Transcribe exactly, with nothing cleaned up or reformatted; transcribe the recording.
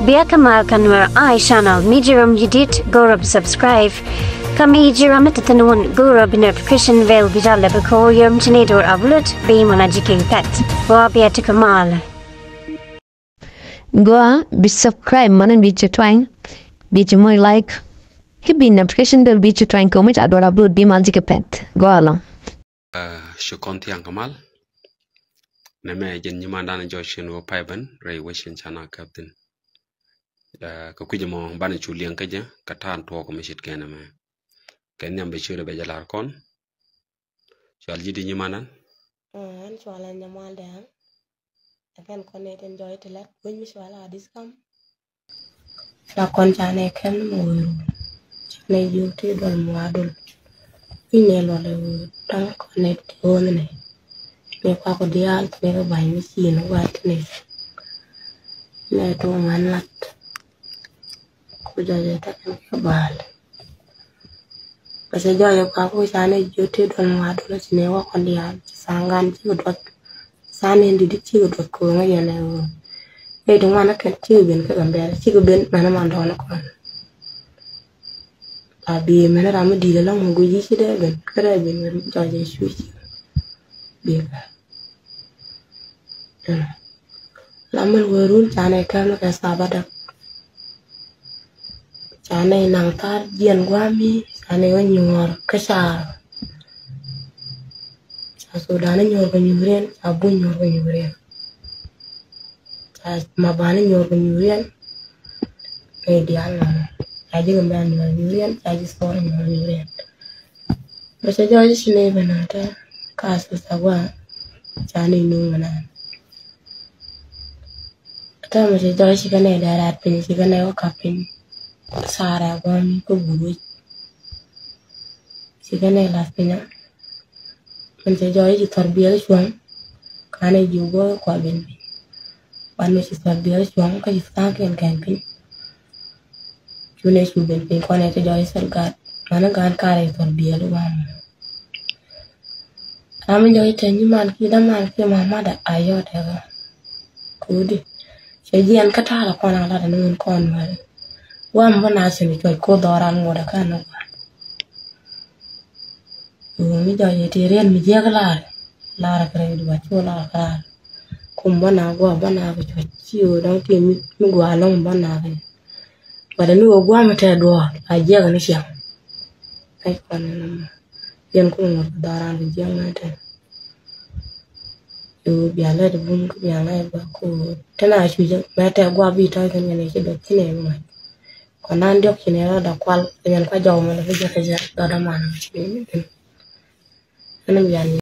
Bia kä mal kä Nuer Eye Channel, mi ji̱ ram ji̱ dit, go̱rä bi subscribe. Kä mi ji̱ ram mi te thi̱n wun, go̱rä bi notification bell bi jal lɛ bi ko̱r yom ci ni dor upload, bi mɔna ji̱ ki̱n pɛt. Gua bia ti kä mal. Gua bi subscribe, mɔna bi ci twany, bi ci moc like. Ki bi notification bell bi ci twany kɛ mi ca dor upload bi mal ji̱ ki̱n pɛt. Gua lɔ. Ah, shukran thiaŋ kä mal. Nɛ mɛ jɛn nyimandan jɔc cin wä pay ben rɛy wecin cana käp thin. Ah, kä kui̱c mɔ banɛ cu liɛŋ kä jɛ kä ta̱a̱n tuɔɔk mi cit kɛn mɛ. Kɛn nhiam bɛ ciöt bɛ jɛ lar kɔn. Cual ji̱ di nyimandan. Ah, ɛn cual ɛn nyamal dɛ. Ɛ kɛn kɔn nɛ tin jɔc ti lɛt wec mi cual a dis kam. Ca kɔn ca nɛ kɛn mɔ wëë run. Ca nɛ jiök ti duɔl mɔ adol. Inyɛ luɔl ɛ wëë da̱ŋ kɔn nɛ ti ɣöönh nɛ. Nɛ kuak kɔ diaal ti nɛ kɛ ba̱ny mi ci ni gua̱a̱th ti nɛ. Nɛ tuɔɔk ŋuan lat. Ku jɔjɛ tekɛ ni kɛ bal. Bɛ cɛ jɔjɛ kua ku ca ni jiök ti duɔl ŋuan duɔl ci ni wä kɔn diaal ci saŋ gan cikɛ duɔth. Saŋ ni di di cikɛ duɔth ku ŋä yɛn ɛ wä. Ɛ ti ŋuan kɛ cikɛ ben kɛ Gambɛl cikɛ ben mɛn man dɔɔn kɔn. A bi mɛn ram mi di̱i̱t ɛlɔŋ mi guic ci dee ben kä dee ben jɔjɛ cuc. Bi kɛ. Lamɛn wëë run ca nɛ kɛn kɛ thabadak. Ca nɛ naŋ thar jiɛn guami ca nɛ wä nyuɔr kä ca. Ca Sudan nyuɔr kɛ nyuuriɛn, ca buny nyuɔr kɛ nyuuriɛn. Ca maban nyuɔr kɛ nyuuriɛn. Kɛ diaal nɔ ca ji̱ kɛ mɛn nyuɔr nyuuriɛn, ca ji̱ thɔr nyuɔr nyuuriɛn. Mɛ cɛ jɔɔc ci nɛ ben a tɛ ka sitha gua ca ni nuŋ mɛ nan. Tɛ mɛ cɛ jɔɔc ci kɛ nɛ dɛ rat piny ci kɛ nɛ wä kap piny. Sarɛ gua mi kä but wec. Ci kɛ nɛ lath piny a. Mɛ cɛ jɔɔc ci thɔr biɛl cuɔ̱ŋ. Ka nɛ ji̱ gua kua ben piny. Wan mɛ ci thɔr biɛl cuɔ̱ŋ kä ci tha̱a̱ŋ kɛn kɛn piny. Cu nɛ cu ben piny kɔn ɛ ti jɔɔc thil gat. Mani gan karɛ thɔr biɛl wam. Ram mi jɔɔc tɛ nyiman ki daman ki mamada a yɔt ɛ ɣä. Kudi. Cɛ jiɛn kä ta̱a̱ la kɔn a lat ni wun kɔn mali. Wam bä na cɛ mi cuɔc ko dhɔran ŋot ɛ kan ni guan. Wun mi jɔɔc ɛ ti riɛn mi jiɛk lar. Lar kɛ rɛy duac cu lar kɛ lar. Kum bä na guɔ bä na kɛ cuɔc ci wun dɔŋ ti mi guɔ lɔŋ bä na kɛ. But ni wä guam tɛ duɔɔr a jiɛk ni ciaŋ. Ai kɔn ni nama. Yɛn kun ŋuɔt kɛ dhɔran kɛ jiɛk mɛ tɛ. Yo bia lɛ di bum kɛ bia ŋa̱c bä ko. Tɛ na cu jɛ mɛ tɛ guam bi tɔy kɛ nyɛn ci dɔk ci nɛ ŋuɔt. Kɔn nan diɔk ci nɛ rɔ da kual kɛ nyɛn ka jɔw mɛ lɛ bi jɛ kɛ jɛ dɔdɔ man. Ɛn bia ni.